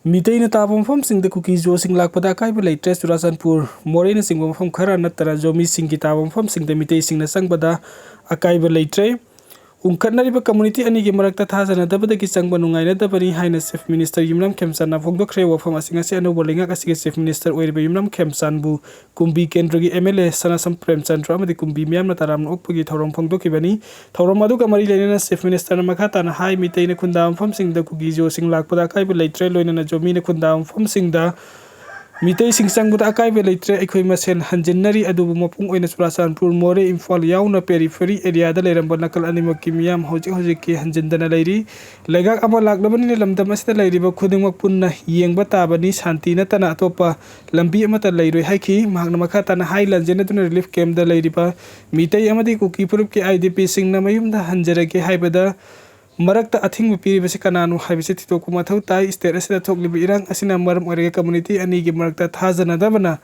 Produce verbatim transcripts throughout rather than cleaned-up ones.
ꯃꯤꯇꯩꯅ ꯇꯥꯕ ꯃꯐꯝꯁꯤꯡꯗ ꯀꯨꯀꯤ ꯖꯣꯁꯤꯡ ꯂꯥꯛꯄꯗ ꯑꯀꯥꯏꯕ ꯂꯩꯇ꯭ꯔꯦ꯫ ꯆꯨꯔꯥꯆꯥꯟꯄꯨꯔ, ꯃꯣꯔꯦꯅꯆꯤꯡꯕ ꯃꯐꯝ ꯈꯔ ꯅꯠꯇꯅ ꯖꯣꯃꯤꯁꯤꯡꯒꯤ ꯇꯥꯕ ꯃꯐꯝꯁꯤꯡꯗ ꯃꯤꯇꯩꯁꯤꯡꯅ ꯆꯪꯕꯗ ꯑꯀꯥꯏꯕ ꯂꯩꯇ꯭ꯔꯦ꯫ ꯎꯪꯈꯠꯅꯔꯤꯕ ꯀꯝꯃꯨꯅꯤꯇꯤ ꯑꯅꯤꯒꯤ ꯃꯔꯛꯇ ꯊꯥꯖꯅꯗꯕꯗꯒꯤ ꯆꯪꯕ ꯅꯨꯡꯉꯥꯏꯅꯗꯕꯅꯤ ꯍꯥꯏꯅ ꯆꯤꯐ ꯃꯤꯅꯤꯁꯇꯔ ꯌꯨꯝꯅꯥꯝ ꯈꯦꯝꯆꯥꯟꯅ ꯐꯣꯡꯗꯣꯛꯈ꯭ꯔꯦ꯫ ꯋꯥꯐꯝ ꯑꯁꯤꯡ ꯑꯁꯤ ꯑꯅꯧꯕ ꯂꯩꯉꯥꯛ ꯑꯁꯤꯒꯤ ꯆꯤꯐ ꯃꯤꯅꯤꯁꯇꯔ ꯑꯣꯏꯔꯤꯕ ꯌꯨꯝꯅꯥꯝ ꯈꯦꯝꯆꯥꯟꯕꯨ ꯀꯨꯝꯕꯤ ꯀꯦꯟꯗ꯭ꯔꯒꯤ ꯑꯦꯝ ꯑꯦꯜ ꯑꯦ ꯁꯅꯥꯁꯝ ꯄ꯭ꯔꯦꯝꯆꯟꯗ꯭ꯔ ꯑꯃꯗꯤ ꯀꯨꯝꯕꯤ ꯃꯤꯌꯥꯝꯅ ꯇꯔꯥꯝꯅ ꯑꯣꯛꯄꯒꯤ ꯊꯧꯔꯝ ꯐꯣꯡꯗꯣꯛꯈꯤꯕꯅꯤ꯫ ꯊꯧꯔꯝ ꯑꯗꯨꯒ ꯃꯔꯤ ꯂꯩꯅꯅ ꯆꯤꯐ ꯃꯤꯅꯤꯁꯇꯔꯅ ꯃꯈꯥ ꯇꯥꯅ ꯍꯥꯏ, ꯃꯤꯇꯩꯅ ꯈꯨꯟꯗꯥ ꯃꯐꯝꯁꯤꯡꯗ ꯀꯨꯀꯤ ꯖꯣꯁꯤꯡ ꯂꯥꯛꯄꯗ ꯑꯀꯥꯏꯕ ꯂꯩꯇ꯭ꯔꯦ, ꯂꯣꯏꯅꯅ ꯖꯣꯃꯤꯅ ꯈꯨꯟꯗꯥ ꯃꯐꯝꯁꯤꯡꯗ ꯃꯤꯇꯩꯁꯤꯡ ꯆꯪꯕꯗ ꯑꯀꯥꯏꯕ ꯂꯩꯇ꯭ꯔꯦ꯫ ꯑꯩꯈꯣꯏ ꯃꯁꯦꯜ ꯍꯟꯖꯤꯟꯅꯔꯤ, ꯑꯗꯨꯕꯨ ꯃꯄꯨꯡ ꯑꯣꯏꯅ ꯆꯨꯔꯥꯆꯥꯟꯄꯨꯔ, ꯃꯣꯔꯦ, ꯏꯝꯐꯥꯜ ꯌꯥꯎꯅ ꯄꯦꯔꯤꯐꯦꯔꯤ ꯑꯦꯔꯤꯌꯥꯗ ꯂꯩꯔꯝꯕ ꯅꯥꯀꯜ ꯑꯅꯤꯃꯛꯀꯤ ꯃꯤꯌꯥꯝ ꯍꯧꯖꯤꯛ ꯍꯧꯖꯤꯛꯀꯤ ꯍꯟꯖꯤꯟꯗꯅ ꯂꯩꯔꯤ꯫ ꯂꯩꯉꯥꯛ ꯑꯃ ꯂꯥꯛꯂꯕꯅꯤꯅ ꯂꯝꯗꯝ ꯑꯁꯤꯗ ꯂꯩꯔꯤꯕ ꯈꯨꯗꯤꯡꯃꯛ ꯄꯨꯟꯅ ꯌꯦꯡꯕ ꯇꯥꯕꯅꯤ, ꯁꯥꯟꯇꯤ ꯅꯠꯇꯅ ꯑꯇꯣꯞꯄ ꯂꯝꯕꯤ ꯑꯃꯠꯇ ꯂꯩꯔꯣꯏ ꯍꯥꯏꯈꯤ꯫ ꯃꯍꯥꯛꯅ ꯃꯈꯥ ꯇꯥꯅ ꯍꯥꯏ, ꯂꯥꯟꯖꯦꯟꯅꯗꯨꯅ ꯔꯤꯂꯤꯐ ꯀꯦꯝꯞꯇ ꯂꯩꯔꯤꯕ ꯃꯤꯇꯩ ꯑꯃꯗꯤ ꯀꯨꯀꯤ ꯐꯨꯔꯨꯞꯀꯤ ꯑꯥꯏ ꯗꯤ ꯄꯤꯁꯤꯡꯅ ꯃꯌꯨꯝꯗ ꯍꯟꯖꯔꯒꯦ ꯍꯥꯏꯕꯗ ꯃꯔꯛꯇ ꯑꯊꯤꯡꯕ ꯄꯤꯔꯤꯕꯁꯤ ꯀꯅꯥꯅꯣ ꯍꯥꯏꯕꯁꯤ ꯊꯤꯗꯣꯛꯄ ꯃꯊꯧ ꯇꯥꯏ꯫ ꯁ꯭ꯇꯦꯠ ꯑꯁꯤꯗ ꯊꯣꯛꯂꯤꯕ ꯏꯔꯥꯡ ꯑꯁꯤꯅ ꯃꯔꯝ ꯑꯣꯏꯔꯒ ꯀꯝꯃꯨꯅꯤꯇꯤ ꯑꯅꯤꯒꯤ ꯃꯔꯛꯇ ꯊꯥꯖꯅꯗꯕꯅ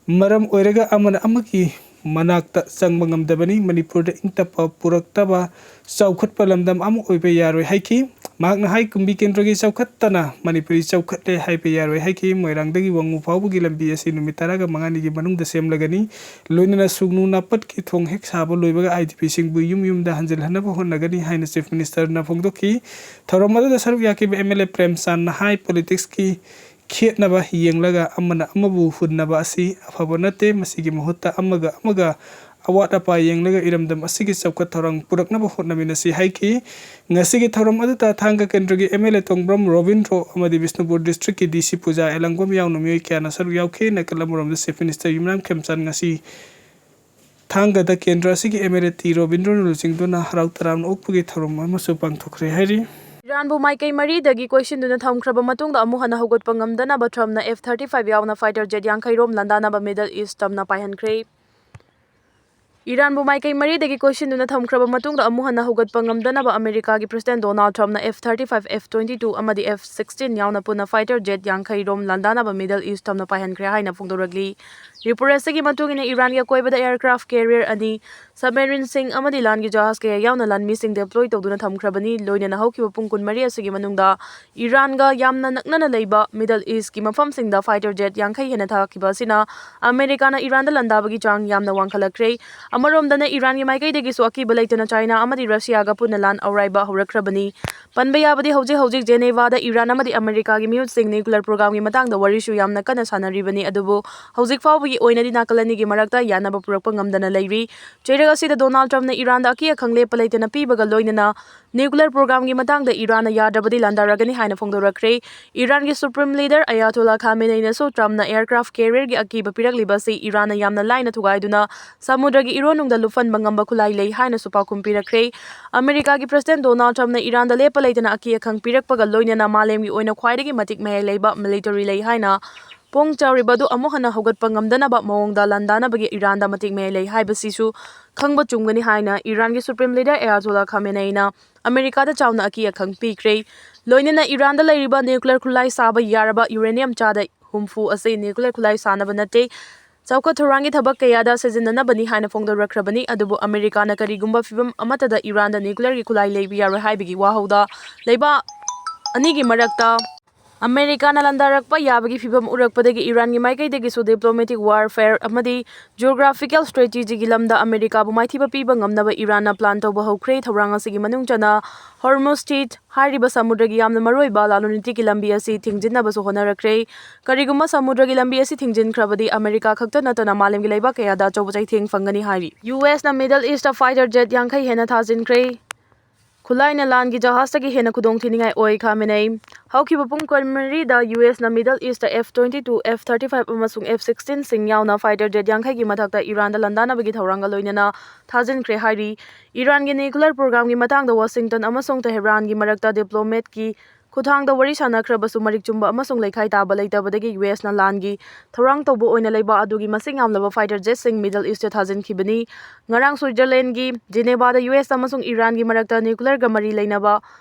ꯃꯔꯝ ꯑꯣꯏꯔꯒ ꯑꯃꯅ ꯑꯃꯒꯤ ꯃꯅꯥꯛꯇ ꯆꯪꯕ ꯉꯝꯗꯕꯅꯤ꯫ ꯃꯅꯤꯄꯨꯔꯗ ꯏꯪ ꯇꯞꯄ ꯄꯨꯔꯛꯇꯕ, ꯆꯥꯎꯈꯠꯄ ꯂꯝꯗꯝ ꯑꯃ ꯑꯣꯏꯕ ꯌꯥꯔꯣꯏ ꯍꯥꯏꯈꯤ꯫ ꯃꯍꯥꯛꯅ ꯍꯥꯏ, ꯀꯨꯝꯕꯤ ꯀꯦꯟꯗ꯭ꯔꯒꯤ ꯆꯥꯎꯈꯠꯇꯅ ꯃꯅꯤꯄꯨꯔꯤ ꯆꯥꯎꯈꯠꯂꯦ ꯍꯥꯏꯕ ꯌꯥꯔꯣꯏ ꯍꯥꯏꯈꯤ꯫ ꯃꯣꯏꯔꯥꯡꯗꯒꯤ ꯋꯥꯉꯨ ꯐꯥꯎꯕꯒꯤ ꯂꯝꯕꯤ ꯑꯁꯤ ꯅꯨꯃꯤꯠ ꯇꯔꯥꯒ ꯃꯉꯥꯅꯤꯒꯤ ꯃꯅꯨꯡꯗ ꯁꯦꯝꯂꯒꯅꯤ꯫ ꯂꯣꯏꯅꯅ ꯁꯨꯡꯅꯨ ꯅꯥꯄꯠꯀꯤ ꯊꯣꯡ ꯍꯦꯛ ꯁꯥꯕ ꯂꯣꯏꯕꯒ ꯑꯥꯏ ꯗꯤ ꯄꯤꯁꯤꯡꯕꯨ ꯌꯨꯝ ꯌꯨꯝꯗ ꯍꯟꯖꯤꯜꯍꯟꯅꯕ ꯍꯣꯠꯅꯒꯅꯤ ꯍꯥꯏꯅ ꯆꯤꯐ ꯃꯤꯅꯤꯁꯇꯔꯅ ꯐꯣꯡꯗꯣꯛꯈꯤ꯫ ꯊꯧꯔꯝ ꯑꯗꯨꯗ ꯁꯔꯨꯛ ꯌꯥꯈꯤꯕ ꯑꯦꯝ ꯑꯦꯜ ꯑꯦ ꯄ꯭ꯔꯦꯝꯆꯥꯟꯅ ꯍꯥꯏ, ꯄꯣꯂꯤꯇꯤꯛꯁꯀꯤ ꯈꯦꯠꯅꯕ ꯌꯦꯡꯂꯒ ꯑꯃꯅ ꯑꯃꯕꯨ ꯍꯨꯟꯅꯕ ꯑꯁꯤ ꯑꯐꯕ ꯅꯠꯇꯦ꯫ ꯃꯁꯤꯒꯤ ꯃꯍꯨꯠꯇ ꯑꯃꯒ ꯑꯃꯒ ꯑꯋꯥꯠ ꯑꯄꯥ ꯌꯦꯡꯂꯒ ꯏꯔꯝꯗꯝ ꯑꯁꯤꯒꯤ ꯆꯥꯎꯈꯠ ꯊꯧꯔꯥꯡ ꯄꯨꯔꯛꯅꯕ ꯍꯣꯠꯅꯃꯤꯟꯅꯁꯤ ꯍꯥꯏꯈꯤ꯫ ꯉꯁꯤꯒꯤ ꯊꯧꯔꯝ ꯑꯗꯨꯗ ꯊꯥꯡꯒ ꯀꯦꯟꯗ꯭ꯔꯒꯤ ꯑꯦꯝ ꯑꯦꯜ ꯑꯦ ꯇꯣꯡꯕ꯭ꯔꯝ ꯔꯣꯕꯤꯟꯗ꯭ꯔꯣ ꯑꯃꯗꯤ ꯕꯤꯁꯅꯨꯄꯨꯔ ꯗꯤꯁꯇ꯭ꯔꯤꯛꯀꯤ ꯗꯤ ꯁꯤ ꯄꯨꯖꯥ ꯑꯦꯂꯪꯒꯣꯝ ꯌꯥꯎꯅ ꯃꯤꯑꯣꯏ ꯀꯌꯥꯅ ꯁꯔꯨꯛ ꯌꯥꯎꯈꯤ꯫ ꯅꯥꯀꯜ ꯑꯃꯔꯣꯝꯗ ꯆꯤꯐ ꯃꯤꯅꯤꯁꯇꯔ ꯌꯨꯝꯅꯥꯝ ꯈꯦꯝꯆꯥꯟ ꯉꯁꯤ ꯊꯥꯡꯒꯗ ꯀꯦꯟꯗ꯭ꯔ ꯑꯁꯤꯒꯤ ꯑꯦꯝ ꯑꯦꯜ ꯑꯦ ꯇꯤ ꯔꯣꯕꯤꯟꯗ꯭ꯔꯣꯅ ꯂꯨꯆꯤꯡꯗꯨꯅ ꯍꯔꯥꯎ ꯇꯔꯥꯝꯅ ꯑꯣꯛꯄꯒꯤ ꯊꯧꯔꯝ ꯑꯃꯁꯨ ꯄꯥꯡꯊꯣꯛꯈ꯭ꯔꯦ ꯍꯥꯏꯔꯤ꯫ ꯏꯔꯥꯟꯕꯨ ꯃꯥꯏꯀꯩ ꯃꯔꯤꯗꯒꯤ ꯀꯣꯏꯁꯤꯟꯗꯨꯅ ꯊꯝꯈ꯭ꯔꯕ ꯃꯇꯨꯡꯗ ꯑꯃꯨꯛ ꯍꯟꯅ ꯍꯧꯒꯠꯄ ꯉꯝꯗꯅꯕ ꯇ꯭ꯔꯝꯞꯅ ꯑꯦꯐ ꯊꯥꯔꯇꯤ ꯐꯥꯏꯚ ꯌꯥꯎꯅ ꯐꯥꯏꯇꯔ ꯖꯦꯠ ꯌꯥꯡꯈꯩ ꯔꯣꯝ ꯂꯥꯟꯗꯥꯅꯕ ꯃꯤꯗꯜ ꯏꯁ ꯇꯝꯅ ꯄꯥꯏꯍꯟꯈ꯭ꯔꯦ꯫ ꯏꯔꯥꯟꯕꯨ ꯃꯥꯏꯀꯩ ꯃꯔꯤꯗꯒꯤ ꯀꯣꯏꯁꯤꯟꯗꯨꯅ ꯊꯝꯈ꯭ꯔꯕ ꯃꯇꯨꯡꯗ ꯑꯃꯨꯛ ꯍꯟꯅ ꯍꯧꯒꯠꯄ ꯉꯝꯗꯅꯕ ꯑꯃꯦꯔꯤꯀꯥꯒꯤ ꯄ꯭ꯔꯁꯤꯗꯦꯟꯠ ꯗꯣꯅꯥꯜꯗ ꯇ꯭ꯔꯝꯞꯅ F thirty-five, F twenty-two ꯑꯃꯗꯤ F sixteen ꯌꯥꯎꯅ ꯄꯨꯟꯅ ꯐꯥꯏꯇꯔ ꯖꯦꯠ ꯌꯥꯡꯈꯩ ꯔꯣꯝ ꯂꯥꯟꯗꯥꯅꯕ ꯃꯤꯗꯜ ꯏꯁ ꯊꯝꯅ ꯄꯥꯏꯍꯟꯈ꯭ꯔꯦ ꯍꯥꯏꯅ ꯐꯣꯡꯗꯣꯔꯛꯂꯤ꯫ ꯔꯤꯄꯣꯔꯠ ꯑꯁꯤꯒꯤ ꯃꯇꯨꯡ ꯏꯟꯅ ꯏꯔꯥꯟꯒꯤ ꯑꯀꯣꯏꯕꯗ ꯑꯦꯌꯔꯀ꯭ꯔꯥꯐ ꯀꯦꯔꯤꯌꯔ ꯑꯅꯤ, ꯁꯕꯃꯦꯔꯤꯟꯁꯤꯡ ꯑꯃꯗꯤ ꯂꯥꯟꯒꯤ ꯖꯍꯥꯖ ꯀꯌꯥ ꯌꯥꯎꯅ ꯂꯥꯟꯃꯤꯁꯤꯡ ꯗꯦꯄ꯭ꯂꯣꯏ ꯇꯧꯗꯨꯅ ꯊꯝꯈ꯭ꯔꯕꯅꯤ꯫ ꯂꯣꯏꯅꯅ ꯍꯧꯈꯤꯕ ꯄꯨꯡ ꯀꯨꯟꯃꯔꯤ ꯑꯁꯤꯒꯤ ꯃꯅꯨꯡꯗ ꯏꯔꯥꯟꯒ ꯌꯥꯝꯅ ꯅꯛꯅꯅ ꯂꯩꯕ ꯃꯤꯗꯜ ꯏꯁꯀꯤ ꯃꯐꯝꯁꯤꯡꯗ ꯐꯥꯏꯇꯔ ꯖꯦꯠ ꯌꯥꯡꯈꯩ ꯍꯦꯟꯅ ꯊꯥꯈꯤꯕ ꯑꯁꯤꯅ ꯑꯃꯦꯔꯤꯀꯥꯅ ꯏꯔꯥꯟꯗ ꯂꯥꯟꯗꯥꯕꯒꯤ ꯆꯥꯡ ꯌꯥꯝꯅ ꯋꯥꯡꯈꯠꯂꯛꯈ꯭ꯔꯦ꯫ ꯑꯃꯔꯣꯝꯗꯅ ꯏꯔꯥꯟꯒꯤ ꯃꯥꯏꯀꯩꯗꯒꯤꯁꯨ ꯑꯀꯤꯕ ꯂꯩꯇꯅ ꯆꯥꯏꯅꯥ ꯑꯃꯗꯤ ꯔꯁꯤꯌꯥꯒ ꯄꯨꯟꯅ ꯂꯥꯟ ꯑꯧꯔꯥꯏꯕ ꯍꯧꯔꯛꯈ꯭ꯔꯕꯅꯤ꯫ ꯄꯟꯕ ꯌꯥꯕꯗꯤ ꯍꯧꯖꯤꯛ ꯍꯧꯖꯤꯛ ꯖꯦꯅꯦꯚꯥꯗ ꯏꯔꯥꯟ ꯑꯃꯗꯤ ꯑꯃꯦꯔꯤꯀꯥꯒꯤ ꯃꯤꯍꯨꯠꯁꯤꯡ ꯅ꯭ꯌꯨꯀ꯭ꯂꯤꯌꯔ ꯄ꯭ꯔꯣꯒ꯭ꯔꯥꯝꯒꯤ ꯃꯇꯥꯡꯗ ꯋꯥꯔꯤꯁꯨ ꯌꯥꯝꯅ ꯀꯟꯅ ꯁꯥꯟꯅꯔꯤꯕꯅꯤ꯫ ꯑꯗꯨꯕꯨ ꯍꯧꯖꯤꯛ ꯐꯥꯎꯕꯒꯤ ꯑꯣꯏꯅꯗꯤ ꯅꯥꯀꯜ ꯑꯅꯤꯒꯤ ꯃꯔꯛꯇ ꯌꯥꯅꯕ ꯄꯨꯔꯛꯄ ꯉꯝꯗꯅ ꯂꯩꯔꯤ꯫ ꯆꯩꯔꯛ ꯑꯁꯤꯗ ꯗꯣꯅꯥꯜꯗ ꯇ꯭ꯔꯝꯞꯅ ꯏꯔꯥꯟꯗ ꯑꯀꯤ ꯑꯈꯪ ꯂꯦꯞꯄ ꯂꯩꯇꯅ ꯄꯤꯕꯒ ꯂꯣꯏꯅꯅ ꯅ꯭ꯌꯨꯀ꯭ꯂꯤꯌꯔ ꯄ꯭ꯔꯣꯒ꯭ꯔꯥꯝꯒꯤ ꯃꯇꯥꯡꯗ ꯏꯔꯥꯟꯅ ꯌꯥꯗ꯭ꯔꯕꯗꯤ ꯂꯥꯟꯗꯥꯔꯒꯅꯤ ꯍꯥꯏꯅ ꯐꯣꯡꯗꯣꯔꯛꯈ꯭ꯔꯦ꯫ ꯏꯔꯥꯟꯒꯤ ꯁꯨꯄ꯭ꯔꯤꯝ ꯂꯤꯗꯔ ꯑꯌꯥꯇꯣꯂꯥ ꯈꯥꯃꯦꯅꯩꯅꯁꯨ ꯇ꯭ꯔꯝꯞꯅ ꯑꯦꯌꯔꯀ꯭ꯔꯥꯐ ꯀꯦꯔꯤꯌꯔꯒꯤ ꯑꯀꯤꯕ ꯄꯤꯔꯛꯂꯤꯕ ꯑꯁꯤ ꯏꯔꯥꯟꯅ ꯌꯥꯝꯅ ꯂꯥꯏꯅ ꯊꯨꯒꯥꯏꯗꯨꯅ ꯁꯃꯨꯗ꯭ꯔꯒꯤ ꯏꯔꯣꯟꯅꯨꯡꯗ ꯂꯨꯞꯍꯟꯕ ꯉꯝꯕ ꯈꯨꯠꯂꯥꯏ ꯂꯩ ꯍꯥꯏꯅꯁꯨ ꯄꯥꯎꯈꯨꯝ ꯄꯤꯔꯛꯈ꯭ꯔꯦ꯫ ꯑꯃꯦꯔꯤꯀꯥꯒꯤ ꯄ꯭ꯔꯁꯤꯗꯦꯟꯠ ꯗꯣꯅꯥꯜꯗ ꯇ꯭ꯔꯝꯞꯅ ꯏꯔꯥꯟꯗ ꯂꯦꯞꯄ ꯂꯩꯇꯅ ꯑꯀꯤ ꯑꯈꯪ ꯄꯤꯔꯛꯄꯒ ꯂꯣꯏꯅꯅ ꯃꯥꯂꯦꯝꯒꯤ ꯑꯣꯏꯅ ꯈ꯭ꯋꯥꯏꯗꯒꯤ ꯃꯇꯤꯛ ꯃꯌꯥꯏ ꯂꯩꯕ ꯃꯤꯂꯤꯇꯔꯤ ꯂꯩ ꯍꯥꯏꯅ ꯄꯣꯡ ꯆꯥꯎꯔꯤꯕ ꯑꯗꯨ ꯑꯃꯨꯛ ꯍꯟꯅ ꯍꯧꯒꯠꯄ ꯉꯝꯗꯅꯕ ꯃꯑꯣꯡꯗ ꯂꯥꯟꯗꯥꯅꯕꯒꯤ ꯏꯔꯥꯟꯗ ꯃꯇꯤꯛ ꯃꯌꯥꯏ ꯂꯩ ꯍꯥꯏꯕꯁꯤꯁꯨ ꯈꯪꯕ ꯆꯨꯝꯒꯅꯤ ꯍꯥꯏꯅ ꯏꯔꯥꯟꯒꯤ ꯁꯨꯄ꯭ꯔꯤꯝ ꯂꯤꯗꯔ ꯑꯌꯥꯇꯣꯂꯥ ꯈꯥꯃꯦꯅꯩꯅ ꯑꯃꯦꯔꯤꯀꯥꯗ ꯆꯥꯎꯅ ꯑꯀꯤ ꯑꯈꯪ ꯄꯤꯈ꯭ꯔꯦ꯫ ꯂꯣꯏꯅꯅ ꯏꯔꯥꯟꯗ ꯂꯩꯔꯤꯕ ꯅ꯭ꯌꯨꯀ꯭ꯂꯤꯌꯔ ꯈꯨꯠꯂꯥꯏ ꯁꯥꯕ ꯌꯥꯔꯕ ꯌꯨꯔꯦꯅꯤꯌꯝ ꯆꯥꯗ ꯍꯨꯝꯐꯨ ꯑꯁꯤ ꯅ꯭ꯌꯨꯀ꯭ꯂꯤꯌꯔ ꯈꯨꯠꯂꯥꯏ ꯁꯥꯅꯕ ꯅꯠꯇꯦ, ꯆꯥꯎꯈꯠ ꯊꯧꯔꯥꯡꯒꯤ ꯊꯕꯛ ꯀꯌꯥꯗ ꯁꯤꯖꯤꯟꯅꯅꯕꯅꯤ ꯍꯥꯏꯅ ꯐꯣꯡꯗꯣꯔꯛꯈ꯭ꯔꯕꯅꯤ꯫ ꯑꯗꯨꯕꯨ ꯑꯃꯦꯔꯤꯀꯥꯅ ꯀꯔꯤꯒꯨꯝꯕ ꯐꯤꯚꯝ ꯑꯃꯠꯇꯗ ꯏꯔꯥꯟꯗ ꯅ꯭ꯌꯨꯀ꯭ꯂꯤꯌꯔꯒꯤ ꯈꯨꯠꯂꯥꯏ ꯂꯩꯕ ꯌꯥꯔꯣꯏ ꯍꯥꯏꯕꯒꯤ ꯋꯥꯍꯧꯗ ꯂꯩꯕꯥꯛ ꯑꯅꯤꯒꯤ ꯃꯔꯛꯇ ꯑꯃꯦꯔꯤꯀꯥꯅ ꯂꯥꯟꯗꯥꯔꯛꯄ ꯌꯥꯕꯒꯤ ꯐꯤꯚꯝ ꯎꯔꯛꯄꯗꯒꯤ ꯏꯔꯥꯟꯒꯤ ꯃꯥꯏꯀꯩꯗꯒꯤꯁꯨ ꯗꯤꯄ꯭ꯂꯣꯃꯦꯇꯤꯛ ꯋꯥꯔꯐꯦꯌꯔ ꯑꯃꯗꯤ ꯖꯤꯑꯣꯒ꯭ꯔꯥꯐꯤꯀꯦꯜ ꯁ꯭ꯇ꯭ꯔꯦꯇꯦꯖꯤꯒꯤ ꯂꯝꯗ ꯑꯃꯦꯔꯤꯀꯥꯕꯨ ꯃꯥꯏꯊꯤꯕ ꯄꯤꯕ ꯉꯝꯅꯕ ꯏꯔꯥꯟꯅ ꯄ꯭ꯂꯥꯟ ꯇꯧꯕ ꯍꯧꯈ꯭ꯔꯦ꯫ ꯊꯧꯔꯥꯡ ꯑꯁꯤꯒꯤ ꯃꯅꯨꯡ ꯆꯟꯅ ꯍꯣꯔꯃꯨꯖ ꯁ꯭ꯇ꯭ꯔꯦꯠ ꯍꯥꯏꯔꯤꯕ ꯁꯃꯨꯗ꯭ꯔꯒꯤ ꯌꯥꯝꯅ ꯃꯔꯨꯑꯣꯏꯕ ꯂꯂꯣꯟ ꯏꯇꯤꯛꯀꯤ ꯂꯝꯕꯤ ꯑꯁꯤ ꯊꯤꯡꯖꯤꯟꯅꯕꯁꯨ ꯍꯣꯠꯅꯔꯛꯈ꯭ꯔꯦ꯫ ꯀꯔꯤꯒꯨꯝꯕ ꯁꯃꯨꯗ꯭ꯔꯒꯤ ꯂꯝꯕꯤ ꯑꯁꯤ ꯊꯤꯡꯖꯤꯟꯈ꯭ꯔꯕꯗꯤ ꯑꯃꯦꯔꯤꯀꯥ ꯈꯛꯇ ꯅꯠꯇꯅ ꯃꯥꯂꯦꯝꯒꯤ ꯂꯩꯕꯥꯛ ꯀꯌꯥꯗ ꯑꯆꯧꯕ ꯆꯩꯊꯦꯡ ꯐꯪꯒꯅꯤ ꯍꯥꯏꯔꯤ꯫ ꯌꯨ ꯑꯦꯁꯅ ꯃꯤꯗꯜ ꯏꯁꯇ ꯐꯥꯏꯇꯔ ꯖꯦꯠ ꯌꯥꯡꯈꯩ ꯍꯦꯟꯅ ꯊꯥꯖꯤꯟꯈ꯭ꯔꯦ꯫ ꯈꯨꯠꯂꯥꯏꯅ ꯂꯥꯟꯒꯤ ꯖꯍꯥꯖꯇꯒꯤ ꯍꯦꯟꯅ ꯈꯨꯗꯣꯡꯊꯤꯅꯤꯡꯉꯥꯏ ꯑꯣꯏ, ꯈꯥꯃꯦꯅꯩ꯫ ꯍꯧꯈꯤꯕ ꯄꯨꯡ ꯀꯨꯟꯃꯔꯤꯗ ꯌꯨ ꯑꯦꯁꯅ middle east F twenty-two, F thirty-five ꯑꯃꯁꯨꯡ F sixteenꯁꯤꯡ ꯌꯥꯎꯅ ꯐꯥꯏꯇꯔ ꯖꯦꯠ ꯌꯥꯡꯈꯩꯒꯤ ꯃꯊꯛꯇ ꯏꯔꯥꯟꯗ ꯂꯥꯟꯗꯥꯅꯕꯒꯤ ꯊꯧꯔꯥꯡꯒ ꯂꯣꯏꯅꯅ ꯊꯥꯖꯤꯟꯈ꯭ꯔꯦ ꯍꯥꯏꯔꯤ꯫ ꯏꯔꯥꯟꯒꯤ ꯅ꯭ꯌꯨꯀ꯭ꯂꯤꯌꯔ ꯄ꯭ꯔꯣꯒ꯭ꯔꯥꯝꯒꯤ ꯃꯇꯥꯡꯗ ꯋꯥꯁꯤꯡꯇꯟ ꯑꯃꯁꯨꯡ ꯇꯦꯍꯔꯥꯟꯒꯤ ꯃꯔꯛꯇ ꯗꯤꯄ꯭ꯂꯣꯃꯦꯠꯀꯤ ꯈꯨꯠꯊꯥꯡꯗ ꯋꯥꯔꯤ ꯁꯥꯟꯅꯈ꯭ꯔꯕꯁꯨ, ꯃꯔꯤꯛ ꯆꯨꯝꯕ ꯑꯃꯁꯨꯡ ꯂꯩꯈꯥꯏ ꯇꯥꯕ ꯂꯩꯇꯕꯗꯒꯤ ꯌꯨ ꯑꯦꯁꯅ ꯂꯥꯟꯒꯤ ꯊꯧꯔꯥꯡ ꯇꯧꯕ ꯑꯣꯏꯅ ꯂꯩꯕꯥꯛ ꯑꯗꯨꯒꯤ ꯃꯁꯤꯡ ꯌꯥꯝꯂꯕ ꯐꯥꯏꯇꯔ ꯖꯦꯠꯁꯤꯡ ꯃꯤꯗꯜ ꯏꯁꯇ ꯊꯥꯖꯤꯟꯈꯤꯕꯅꯤ꯫ ꯉꯔꯥꯡ ꯁ꯭ꯋꯤꯠꯖꯔꯂꯦꯟꯒꯤ ꯖꯦꯅꯦꯕꯥꯗ ꯌꯨ ꯑꯦꯁ ꯑꯃꯁꯨꯡ ꯏꯔꯥꯟꯒꯤ ꯃꯔꯛꯇ ꯅ꯭ꯌꯨꯀ꯭ꯂꯤꯌꯔꯒ ꯃꯔꯤ ꯂꯩꯅꯕ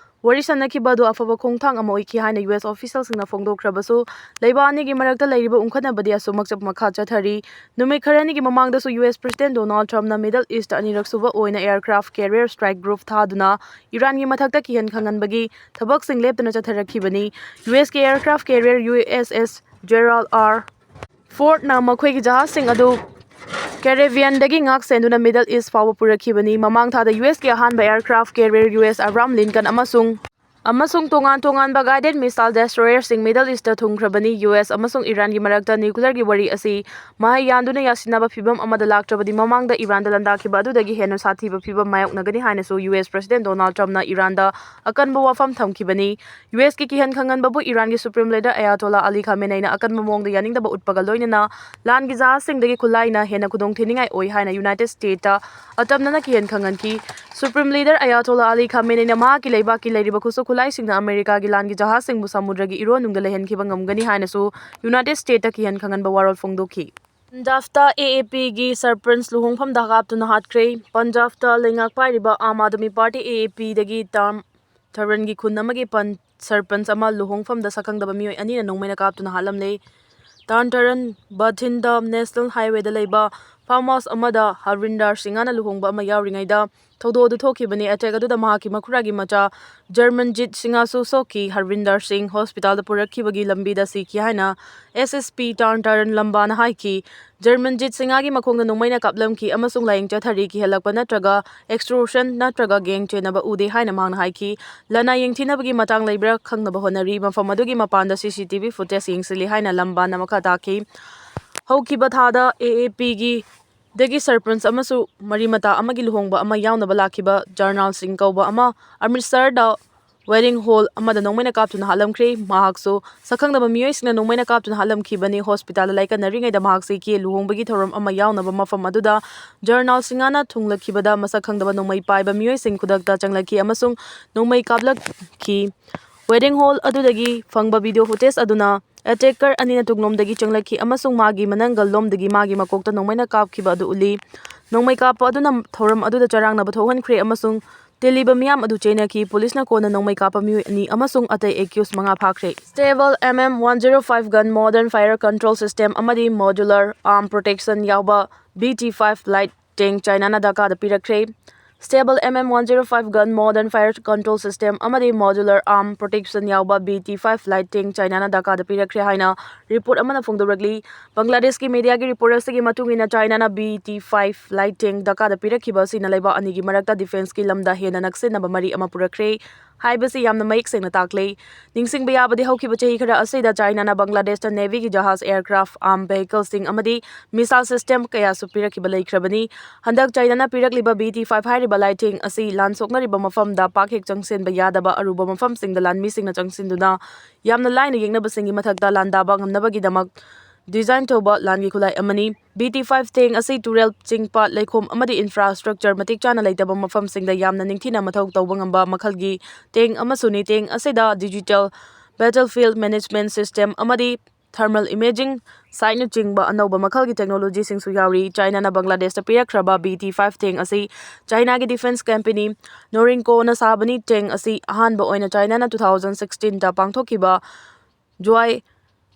ꯋꯥꯔꯤ ꯁꯥꯟꯅꯈꯤꯕ ꯑꯗꯨ ꯑꯐꯕ ꯈꯣꯡꯊꯥꯡ ꯑꯃ ꯑꯣꯏꯈꯤ ꯍꯥꯏꯅ ꯌꯨ ꯑꯦꯁ ꯑꯣꯐꯤꯁꯤꯌꯦꯜꯁꯤꯡꯅ ꯐꯣꯡꯗꯣꯛꯈ꯭ꯔꯕꯁꯨ, ꯂꯩꯕꯥꯛ ꯑꯅꯤꯒꯤ ꯃꯔꯛꯇ ꯂꯩꯔꯤꯕ ꯎꯪꯈꯠꯅꯕꯗꯤ ꯑꯁꯨꯝ ꯃꯈꯥ ꯆꯠꯊꯔꯤ꯫ ꯅꯨꯃꯤꯠ ꯈꯔꯅꯤꯒꯤ ꯃꯃꯥꯡꯗꯁꯨ ꯌꯨ ꯑꯦꯁ ꯄ꯭ꯔꯁꯤꯗꯦꯟ ꯗꯣꯅꯥꯜꯗ ꯇ꯭ꯔꯝꯞꯅ ꯃꯤꯗꯜ ꯏꯁꯇ ꯑꯅꯤꯔꯛ ꯁꯨꯕ ꯑꯣꯏꯅ ꯑꯦꯌꯔꯀ꯭ꯔꯥꯐ ꯀꯦꯔꯤꯌꯔ ꯁ꯭ꯇ꯭ꯔꯥꯏꯛ ꯒ꯭ꯔꯨꯞ ꯊꯥꯗꯨꯅ ꯏꯔꯥꯟꯒꯤ ꯃꯊꯛꯇ ꯀꯤꯍꯟ ꯈꯪꯍꯟꯕꯒꯤ ꯊꯕꯛꯁꯤꯡ ꯂꯦꯞꯇꯅ ꯆꯠꯊꯔꯛꯈꯤꯕꯅꯤ꯫ ꯌꯨ ꯑꯦꯁꯀꯤ aircraft carrier U S S Gerald R ꯐꯣꯔꯗꯅ ꯃꯈꯣꯏꯒꯤ ꯖꯍꯥꯖꯁꯤꯡ ꯑꯗꯨ ꯀꯦꯔꯤꯕꯤꯌꯟꯗꯒꯤ ꯉꯥꯛ ꯁꯦꯟꯗꯨꯅ ꯃꯤꯗꯜ ꯏꯁ ꯐꯥꯎꯕ ꯄꯨꯔꯛꯈꯤꯕꯅꯤ꯫ ꯃꯃꯥꯡ ꯊꯥꯗ ꯌꯨ ꯑꯦꯁꯀꯤ ꯑꯍꯥꯟꯕ aircraft carrier U S Abraham Lincoln ꯑꯃꯁꯨꯡ, ꯑꯃꯁꯨꯡ ꯇꯣꯉꯥꯟ ꯇꯣꯉꯥꯟꯕ ꯒꯥꯏꯗꯦꯗ ꯃꯤꯁꯥꯏꯜ ꯗꯦꯁꯇ꯭ꯔꯣꯌꯔꯁꯤꯡ ꯃꯤꯗꯜ ꯏꯁꯇ ꯊꯨꯡꯈ꯭ꯔꯕꯅꯤ꯫ ꯌꯨ ꯑꯦꯁ ꯑꯃꯁꯨꯡ ꯏꯔꯥꯟꯒꯤ ꯃꯔꯛꯇ ꯅ꯭ꯌꯨꯀ꯭ꯂꯤꯌꯔꯒꯤ ꯋꯥꯔꯤ ꯑꯁꯤ ꯃꯍꯩ ꯌꯥꯟꯗꯨꯅ ꯌꯥꯁꯤꯟꯅꯕ ꯐꯤꯚꯝ ꯑꯃꯗ ꯂꯥꯛꯇ꯭ꯔꯕꯗꯤ, ꯃꯃꯥꯡꯗ ꯏꯔꯥꯟꯗ ꯂꯥꯟꯗꯥꯈꯤꯕ ꯑꯗꯨꯗꯒꯤ ꯍꯦꯟꯅ ꯁꯥꯊꯤꯕ ꯐꯤꯚꯝ ꯃꯥꯌꯣꯛꯅꯒꯅꯤ ꯍꯥꯏꯅꯁꯨ ꯌꯨ ꯑꯦꯁ ꯄ꯭ꯔꯁꯤꯗꯦꯟ ꯗꯣꯅꯥꯜꯗ ꯇ꯭ꯔꯝꯞꯅ ꯏꯔꯥꯟꯗ ꯑꯀꯟꯕ ꯋꯥꯐꯝ ꯊꯝꯈꯤꯕꯅꯤ꯫ ꯌꯨ ꯑꯦꯁꯀꯤ ꯀꯤꯍꯟ ꯈꯪꯍꯟꯕꯕꯨ ꯏꯔꯥꯟꯒꯤ ꯁꯨꯄ꯭ꯔꯤꯝ ꯂꯤꯗꯔ ꯑꯌꯥꯇꯣꯂꯥ ꯑꯂꯤ ꯈꯥꯃꯦꯅꯩꯅ ꯑꯀꯟꯕ ꯃꯑꯣꯡꯗ ꯌꯥꯅꯤꯡꯗꯕ ꯎꯠꯄꯒ ꯂꯣꯏꯅꯅ ꯂꯥꯟꯒꯤ ꯖꯍꯥꯖꯁꯤꯡꯗꯒꯤ ꯈꯨꯠꯂꯥꯏꯅ ꯍꯦꯟꯅ ꯈꯨꯗꯣꯡꯊꯤꯅꯤꯡꯉꯥꯏ ꯑꯣꯏ ꯍꯥꯏꯅ ꯌꯨꯅꯥꯏꯇꯦꯗ ꯁ꯭ꯇꯦꯠꯇ ꯑꯇꯝꯅꯅ ꯀꯤꯍꯟ ꯈꯪꯍꯟꯈꯤ꯫ ꯁꯨꯄ꯭ꯔꯤꯝ ꯂꯤꯗꯔ ꯑꯌꯥꯇꯣꯂꯥ ꯑꯂꯤ ꯈꯥꯃꯦꯅꯩꯅ ꯃꯍꯥꯛꯀꯤ ꯂꯩꯕꯥꯛꯀꯤ ꯂꯩꯔꯤꯕ ꯈꯨꯠꯁꯨ ꯈꯨꯠꯂꯥꯏꯁꯤꯡꯅ ꯑꯃꯦꯔꯤꯀꯥꯒꯤ ꯂꯥꯟꯒꯤ ꯖꯍꯥꯖꯁꯤꯡꯕꯨ ꯁꯃꯨꯗ꯭ꯔꯒꯤ ꯏꯔꯣꯟꯅꯨꯡꯗ ꯂꯩꯍꯟꯈꯤꯕ ꯉꯝꯒꯅꯤ ꯍꯥꯏꯅꯁꯨ ꯌꯨꯅꯥꯏꯇꯦꯗ ꯁ꯭ꯇꯦꯠꯇ ꯀꯤꯍꯟ ꯈꯪꯍꯟꯕ ꯋꯥꯔꯣꯜ ꯐꯣꯡꯗꯣꯛꯈꯤ꯫ ꯄꯟꯖꯥꯕꯇ ꯑꯦ ꯑꯦ ꯄꯤꯒꯤ ꯁꯔꯄꯟꯆ ꯂꯨꯍꯣꯡꯐꯝꯗ ꯀꯥꯞꯇꯨꯅ ꯍꯥꯠꯈ꯭ꯔꯦ꯫ ꯄꯟꯖꯥꯕꯇ ꯂꯩꯉꯥꯛ ꯄꯥꯏꯔꯤꯕ ꯑꯥꯝ ꯑꯥꯗꯃꯤ ꯄꯥꯔꯇꯤ, ꯑꯦ ꯑꯦ ꯄꯤꯗꯒꯤ ꯇꯥꯔꯟ ꯊꯥꯔꯟꯒꯤ ꯈꯨꯟ ꯑꯃꯒꯤ ꯄꯟ-, ꯁꯔꯄꯟꯆ ꯑꯃ ꯂꯨꯍꯣꯡꯐꯝꯗ ꯁꯛꯈꯪꯗꯕ ꯃꯤꯑꯣꯏ ꯑꯅꯤꯅ ꯅꯣꯡꯃꯩꯅ ꯀꯥꯞꯇꯨꯅ ꯍꯥꯠꯂꯝꯂꯦ꯫ ꯇꯥꯔꯟ ꯊꯥꯔꯟ ꯕꯊꯤꯟꯗ ꯅꯦꯁꯅꯦꯜ ꯍꯥꯏꯋꯦꯗ ꯂꯩꯕ ꯐꯥꯔꯝ ꯍꯥꯎꯁ ꯑꯃꯗ ꯍꯔꯕꯤꯟꯗꯔ ꯁꯤꯡꯍꯅ ꯂꯨꯍꯣꯡꯕ ꯑꯃ ꯌꯥꯎꯔꯤꯉꯩꯗ ꯊꯧꯗꯣꯛ ꯑꯗꯨ ꯊꯣꯛꯈꯤꯕꯅꯤ꯫ ꯑꯦꯇꯦꯛ ꯑꯗꯨꯗ ꯃꯍꯥꯛꯀꯤ ꯃꯈꯨꯔꯥꯒꯤ ꯃꯆꯥ ꯖꯔꯃꯟꯖꯤꯠ ꯁꯤꯡꯍꯁꯨ ꯁꯣꯛꯈꯤ꯫ ꯍꯔꯕꯤꯟꯗꯔ ꯁꯤꯡ ꯍꯣꯁꯄꯤꯇꯥꯜꯗ ꯄꯨꯔꯛꯈꯤꯕꯒꯤ ꯂꯝꯕꯤꯗ ꯁꯤꯈꯤ ꯍꯥꯏꯅ ꯑꯦꯁ ꯑꯦꯁ ꯄꯤ ꯇꯥꯔꯟ ꯊꯥꯔꯟ ꯂꯝꯕꯥꯅ ꯍꯥꯏꯈꯤ꯫ ꯖꯔꯃꯟꯖꯤꯠ ꯁꯤꯡꯍꯒꯤ ꯃꯈꯣꯡꯗ ꯅꯣꯡꯃꯩꯅ ꯀꯥꯞꯂꯝꯈꯤ ꯑꯃꯁꯨꯡ ꯂꯥꯌꯦꯡ ꯆꯠꯊꯔꯤ꯫ ꯀꯤꯍꯜꯂꯛꯄ ꯅꯠꯇ꯭ꯔꯒ ꯑꯦꯛꯁꯇꯣꯔꯁꯟ ꯅꯠꯇ꯭ꯔꯒ ꯒꯦꯡ ꯆꯦꯟꯅꯕ ꯎꯗꯦ ꯍꯥꯏꯅ ꯃꯍꯥꯛꯅ ꯍꯥꯏꯈꯤ꯫ ꯂꯅꯥꯏ ꯌꯦꯡꯊꯤꯅꯕꯒꯤ ꯃꯇꯥꯡ ꯂꯩꯕ꯭ꯔꯥ ꯈꯪꯅꯕ ꯍꯣꯠꯅꯔꯤ꯫ ꯃꯐꯝ ꯑꯗꯨꯒꯤ ꯃꯄꯥꯟꯗ ꯁꯤ ꯁꯤ ꯇꯤ ꯚꯤ ꯐꯨꯇꯦꯖ ꯌꯦꯡꯁꯤꯜꯂꯤ ꯍꯥꯏꯅ ꯂꯝꯕꯥꯅ ꯃꯈꯥ ꯇꯥꯈꯤ꯫ ꯍꯧꯈꯤꯕ ꯊꯥꯗ ꯑꯦ ꯑꯦ ꯄꯤꯒꯤ ꯗꯒꯤ ꯁꯔꯄꯟꯆ ꯑꯃꯁꯨ ꯃꯔꯤ ꯃꯇꯥ ꯑꯃꯒꯤ ꯂꯨꯍꯣꯡꯕ ꯑꯃ ꯌꯥꯎꯅꯕ ꯂꯥꯛꯈꯤꯕ ꯖꯔꯅꯥꯜ ꯁꯤꯡ ꯀꯧꯕ ꯑꯃ ꯑꯃ꯭ꯔꯤꯠꯁꯔꯗ ꯋꯦꯗꯤꯡ ꯍꯣꯜ ꯑꯃꯗ ꯅꯣꯡꯃꯩꯅ ꯀꯥꯞꯇꯨꯅ ꯍꯥꯠꯂꯝꯈ꯭ꯔꯦ꯫ ꯃꯍꯥꯛꯁꯨ ꯁꯛꯈꯪꯗꯕ ꯃꯤꯑꯣꯏꯁꯤꯡꯅ ꯅꯣꯡꯃꯩꯅ ꯀꯥꯞꯇꯨꯅ ꯍꯥꯠꯂꯝꯈꯤꯕꯅꯤ꯫ ꯍꯣꯁꯄꯤꯇꯥꯜꯗ ꯂꯥꯏꯀꯠꯅꯔꯤꯉꯩꯗ ꯃꯍꯥꯛ ꯁꯤꯈꯤ꯫ ꯂꯨꯍꯣꯡꯕꯒꯤ ꯊꯧꯔꯝ ꯑꯃ ꯌꯥꯎꯅꯕ ꯃꯐꯝ ꯑꯗꯨꯗ ꯖꯔꯅꯥꯜ ꯁꯤꯡꯍꯅ ꯊꯨꯡꯂꯛꯈꯤꯕꯗ ꯃꯁꯛ ꯈꯪꯗꯕ ꯅꯣꯡꯃꯩ ꯄꯥꯏꯕ ꯃꯤꯑꯣꯏꯁꯤꯡ ꯈꯨꯗꯛꯇ ꯆꯪꯂꯛꯈꯤ ꯑꯃꯁꯨꯡ ꯅꯣꯡꯃꯩ ꯀꯥꯞꯂꯛꯈꯤ꯫ Wedding hall ꯑꯗꯨꯗꯒꯤ ꯐꯪꯕ video footage ꯑꯗꯨꯅ attacker ꯑꯅꯤꯅ ꯇꯨꯡꯂꯣꯝꯗꯒꯤ ꯆꯪꯂꯛꯈꯤ ꯑꯃꯁꯨꯡ ꯃꯥꯒꯤ ꯃꯅꯪꯒꯜ ꯂꯣꯝꯗꯒꯤ ꯃꯥꯒꯤ ꯃꯀꯣꯛꯇ ꯅꯣꯡꯃꯩꯅ ꯀꯥꯞꯈꯤꯕ ꯑꯗꯨ ꯎꯠꯂꯤ꯫ ꯅꯣꯡꯃꯩ ꯀꯥꯞꯄ ꯑꯗꯨꯅ ꯊꯧꯔꯝ ꯑꯗꯨꯗ ꯆꯔꯥꯡꯅꯕ ꯊꯣꯛꯍꯟꯈ꯭ꯔꯦ ꯑꯃꯁꯨꯡ ꯇꯤꯜꯂꯤꯕ ꯃꯤꯌꯥꯝ ꯑꯗꯨ ꯆꯦꯟꯅꯈꯤ꯫ ꯄꯨꯂꯤꯁꯅ ꯀꯣꯟꯅ ꯅꯣꯡꯃꯩ ꯀꯥꯞꯄ ꯃꯤꯑꯣꯏ ꯑꯅꯤ ꯑꯃꯁꯨꯡ ꯑꯇꯩ accused ꯃꯉꯥ ꯐꯥꯈ꯭ꯔꯦ꯫ Stable M M one zero five gun, modern fire control system ꯑꯃꯗꯤ modular arm protection ꯌꯥꯎꯕ B T five light tank ꯆꯥꯏꯅꯥꯅ ꯙꯥꯀꯥꯗ ꯄꯤꯔꯛꯈ꯭ꯔꯦ꯫ Stable M M one zero five gun, modern fire control system ꯑꯃꯗꯤ modular arm protection ꯌꯥꯎꯕ B T five light tank ꯆꯥꯏꯅꯥꯅ ꯙꯥꯀꯥꯗ ꯄꯤꯔꯛꯈ꯭ꯔꯦ ꯍꯥꯏꯅ report ꯑꯃꯅ ꯐꯣꯡꯗꯣꯔꯛꯂꯤ꯫ ꯕꯪꯒ꯭ꯂꯥꯗꯦꯁꯀꯤ mediaꯒꯤ report ꯑꯁꯤꯒꯤ ꯃꯇꯨꯡ ꯏꯟꯅ, ꯆꯥꯏꯅꯥꯅ B T five light tank ꯙꯥꯀꯥꯗ ꯄꯤꯔꯛꯈꯤꯕ ꯑꯁꯤꯅ ꯂꯩꯕꯥꯛ ꯑꯅꯤꯒꯤ ꯃꯔꯛꯇ defenceꯀꯤ ꯂꯝꯗ ꯍꯦꯟꯅ ꯅꯛꯁꯤꯟꯅꯕ ꯃꯔꯤ ꯑꯃ ꯄꯨꯔꯛꯈ꯭ꯔꯦ ꯍꯥꯏꯕꯁꯤ ꯌꯥꯝꯅ ꯃꯌꯦꯛ ꯁꯦꯡꯅ ꯇꯥꯛꯂꯦ꯫ ꯅꯤꯡꯁꯤꯡꯕ ꯌꯥꯕꯗꯤ, ꯍꯧꯈꯤꯕ ꯆꯍꯤ ꯈꯔ ꯑꯁꯤꯗ ꯆꯥꯏꯅꯥꯅ ꯕꯪꯒ꯭ꯂꯥꯗꯦꯁꯇ navyꯒꯤ ꯖꯍꯥꯖ, aircraft, arm vehicleꯁꯤꯡ ꯑꯃꯗꯤ missile system ꯀꯌꯥꯁꯨ ꯄꯤꯔꯛꯈꯤꯕ ꯂꯩꯈ꯭ꯔꯕꯅꯤ꯫ ꯍꯟꯗꯛ ꯆꯥꯏꯅꯥꯅ ꯄꯤꯔꯛꯂꯤꯕ B T five ꯍꯥꯏꯔꯤꯕ light tank ꯑꯁꯤ ꯂꯥꯟ ꯁꯣꯛꯅꯔꯤꯕ ꯃꯐꯝꯗ ꯄꯥꯛ ꯍꯦꯛ ꯆꯪꯁꯤꯟꯕ ꯌꯥꯗꯕ ꯑꯔꯨꯕ ꯃꯐꯝꯁꯤꯡꯗ ꯂꯥꯟꯃꯤꯁꯤꯡꯅ ꯆꯪꯁꯤꯟꯗꯨꯅ ꯌꯥꯝꯅ ꯂꯥꯏꯅ ꯌꯦꯛꯅꯕꯁꯤꯡꯒꯤ ꯃꯊꯛꯇ ꯂꯥꯟꯗꯥꯕ ꯉꯝꯅꯕꯒꯤꯗꯃꯛ design ꯇꯧꯕ ꯂꯥꯟꯒꯤ ꯈꯨꯠꯂꯥꯏ ꯑꯃꯅꯤ꯫ B T five tank ꯑꯁꯤ ꯇꯨꯔꯦꯜ, ꯆꯤꯡ, ꯄꯥꯠ, ꯂꯩꯈꯣꯝ ꯑꯃꯗꯤ infrastructure ꯃꯇꯤꯛ ꯆꯥꯅ ꯂꯩꯇꯕ ꯃꯐꯝꯁꯤꯡꯗ ꯌꯥꯝꯅ ꯅꯤꯡꯊꯤꯅ ꯃꯊꯧ ꯇꯧꯕ ꯉꯝꯕ ꯃꯈꯜꯒꯤ tank ꯑꯃꯁꯨꯅꯤ꯫ Tank ꯑꯁꯤꯗ digital battlefield management system ꯑꯃꯗꯤ thermal imaging sightꯅꯆꯤꯡꯕ ꯑꯅꯧꯕ ꯃꯈꯜꯒꯤ technologyꯁꯤꯡꯁꯨ ꯌꯥꯎꯔꯤ꯫ ꯆꯥꯏꯅꯥꯅ ꯕꯪꯒ꯭ꯂꯥꯗꯦꯁꯇ ꯄꯤꯔꯛꯈ꯭ꯔꯕ B T five tank ꯑꯁꯤ ꯆꯥꯏꯅꯥꯒꯤ defence company Norincoꯅ ꯁꯥꯕꯅꯤ꯫ Tank ꯑꯁꯤ ꯑꯍꯥꯟꯕ ꯑꯣꯏꯅ ꯆꯥꯏꯅꯥꯅ two thousand sixteenꯗ ꯄꯥꯡꯊꯣꯛꯈꯤꯕ Zhuhai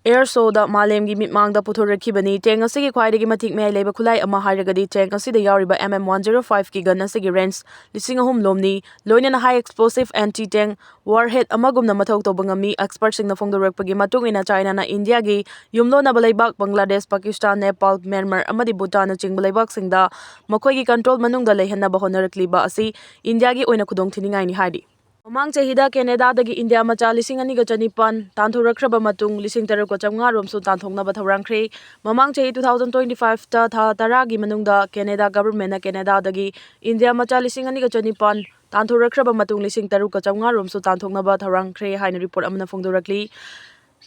air showꯗ ꯃꯥꯂꯦꯝꯒꯤ ꯃꯤꯠꯃꯥꯡꯗ ꯄꯨꯊꯣꯔꯛꯈꯤꯕꯅꯤ꯫ Tank ꯑꯁꯤꯒꯤ ꯈ꯭ꯋꯥꯏꯗꯒꯤ ꯃꯇꯤꯛ ꯃꯌꯥꯏ ꯂꯩꯕ ꯈꯨꯠꯂꯥꯏ ꯑꯃ ꯍꯥꯏꯔꯒꯗꯤ tank ꯑꯁꯤꯗ ꯌꯥꯎꯔꯤꯕ M M one zero fiveꯀꯤ gun ꯑꯁꯤꯒꯤ range ꯂꯤꯁꯤꯡ ꯑꯍꯨꯝ ꯂꯣꯝꯅꯤ, ꯂꯣꯏꯅꯅ high explosive anti tank warhead ꯑꯃꯒꯨꯝꯅ ꯃꯊꯧ ꯇꯧꯕ ꯉꯝꯃꯤ꯫ Expertꯁꯤꯡꯅ ꯐꯣꯡꯗꯣꯔꯛꯄꯒꯤ ꯃꯇꯨꯡ ꯏꯟꯅ, ꯆꯥꯏꯅꯥꯅ ꯏꯟꯗꯤꯌꯥꯒꯤ ꯌꯨꯝꯂꯣꯟꯅꯕ ꯂꯩꯕꯥꯛ ꯕꯪꯒ꯭ꯂꯥꯗꯦꯁ, ꯄꯥꯀꯤꯁꯇꯥꯟ, ꯅꯦꯄꯥꯜ, ꯃ꯭ꯌꯥꯟꯃꯥꯔ ꯑꯃꯗꯤ ꯚꯨꯇꯥꯟꯅꯆꯤꯡꯕ ꯂꯩꯕꯥꯛꯁꯤꯡꯗ ꯃꯈꯣꯏꯒꯤ control ꯃꯅꯨꯡꯗ ꯂꯩꯍꯟꯅꯕ ꯍꯣꯠꯅꯔꯛꯂꯤꯕ ꯑꯁꯤ ꯏꯟꯗꯤꯌꯥꯒꯤ ꯑꯣꯏꯅ ꯈꯨꯗꯣꯡꯊꯤꯅꯤꯡꯉꯥꯏꯅꯤ ꯍꯥꯏꯔꯤ꯫ ꯃꯃꯥꯡ ꯆꯍꯤꯗ ꯀꯦꯅꯦꯗꯥꯗꯒꯤ ꯏꯟꯗꯤꯌꯥ ꯃꯆꯥ ꯂꯤꯁꯤꯡ ꯑꯅꯤꯒ ꯆꯅꯤꯄꯥꯟ ꯇꯥꯟꯊꯣꯔꯛꯈ꯭ꯔꯕ ꯃꯇꯨꯡ, ꯂꯤꯁꯤꯡ ꯇꯔꯨꯛꯀ ꯆꯥꯝꯃꯉꯥ ꯔꯣꯝꯁꯨ ꯇꯥꯟꯊꯣꯛꯅꯕ ꯊꯧꯔꯥꯡꯈ꯭ꯔꯦ꯫ ꯃꯃꯥꯡ ꯆꯍꯤ two thousand twenty fiveꯇ ꯊꯥ ꯇꯔꯥꯒꯤ ꯃꯅꯨꯡꯗ ꯀꯦꯅꯦꯗꯥ governmentꯅ ꯀꯦꯅꯦꯗꯥꯗꯒꯤ ꯏꯟꯗꯤꯌꯥ ꯃꯆꯥ ꯂꯤꯁꯤꯡ ꯑꯅꯤꯒ ꯆꯅꯤꯄꯥꯟ ꯇꯥꯟꯊꯣꯔꯛꯈ꯭ꯔꯕ ꯃꯇꯨꯡ, ꯂꯤꯁꯤꯡ ꯇꯔꯨꯛꯀ ꯆꯥꯝꯃꯉꯥ ꯔꯣꯝꯁꯨ ꯇꯥꯟꯊꯣꯛꯅꯕ ꯊꯧꯔꯥꯡꯈ꯭ꯔꯦ ꯍꯥꯏꯅ report ꯑꯃꯅ ꯐꯣꯡꯗꯣꯔꯛꯂꯤ꯫